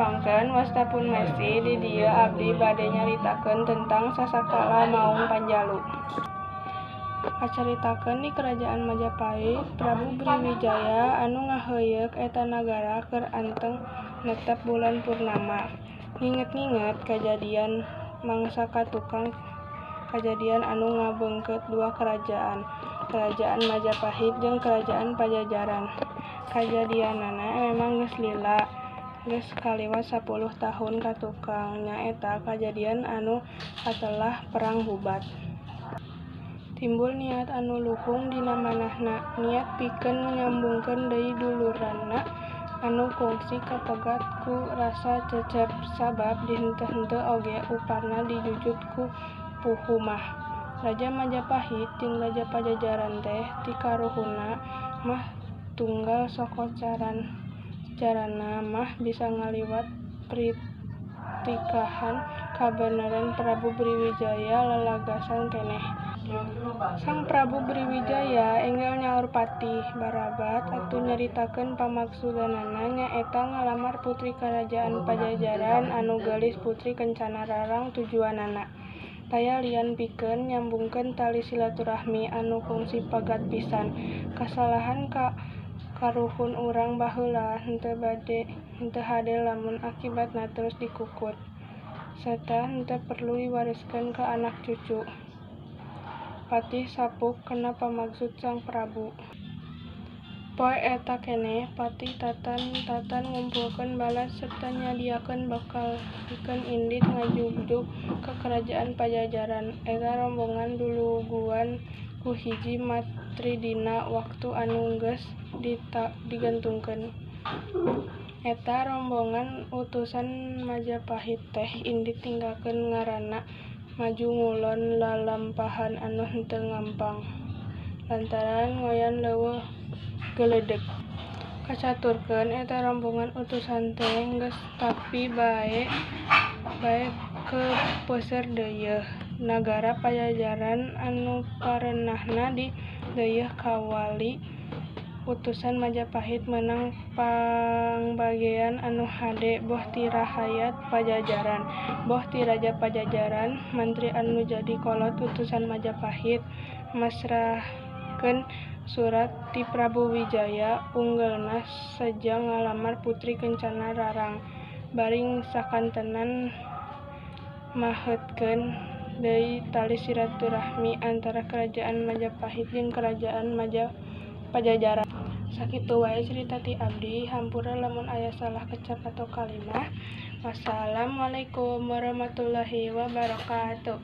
Tepangkeun, wasta pun Messi. Di dieu abdi bade nyaritakeun tentang Sasakala Maung Panjalu. Kacaritakeun di Kerajaan Majapahit, Prabu Brawijaya anu ngaheuyeuk eta nagara keur anteng netep bulan purnama. Nginget-nginget kajadian mangsa katukang, kajadian anu ngabeungkeut dua kerajaan, Kerajaan Majapahit jeung Kerajaan Pajajaran. Kajadianana memang geus lila, geus kaliwat 10 tahun katukang, nyaeta kajadian anu katelah Perang Bubat. Timbul niat anu luhung dina manahna, niat pikeun nyambungkeun deui duluranna anu kungsi kapegat ku rasa cecep, sabab dihenteu-henteu oge uparna dijujut ku puhu mah. Raja Majapahit jeung Raja Pajajaran teh ti karuhunna mah tunggal soko, carana mah bisa ngaliwat pritikahan kabeneran Prabu Brawijaya lalagasan keneh. Sang Prabu Brawijaya enggal nyaur Patih Barabat atuh nyaritakeun pamaksudannana, nyaeta ngalamar putri Karajaan Pajajaran anu geulis, Putri Kencana Rarang. Tujuanana taya lian pikeun nyambungkeun tali silaturahmi anu kungsi pegat pisan. Kasalahan karuhun urang baheula henteu hade lamun akibatna terus dikukut sarta henteu perlu diwariskeun ka anak cucu. Patih sapuk kana pamaksud sang prabu. Poe eta keneh Patih Tatan-tatan ngumpulkeun bala sarta nyadiakeun bekal pikeun indit ngajugjug ka Kerajaan Pajajaran. Eta rombongan duluguan ku hiji mantri dina waktu anu geus ditentungkeun. Eta rombongan utusan Majapahit teh indit ninggalkeun ngarana maju ngulon lalampahan anu henteu gampang lantaran ngoyan leuweung geuleudeg. Kacaturkeun eta rombongan utusan teh geus tapi bae ka peuser deuyeuh nagara Pajajaran anu parenahna di Deuyeut Kawali. Utusan Majapahit meunang pangbagean anu hade boh ti rahayat Pajajaran, boh ti raja Pajajaran. Mantri anu jadi kolot utusan Majapahit masrahkeun surat ti Prabu Wijaya unggelna seja ngalamar Putri Kencana Rarang bari sakantenan maheutkeun deui tali silaturahmi antara Kerajaan Majapahit jeung Kerajaan Pajajaran. Sakitu wae carita ti abdi, hampura lamun aya salah kecap atau kalimah. Wassalamualaikum warahmatullahi wabarakatuh.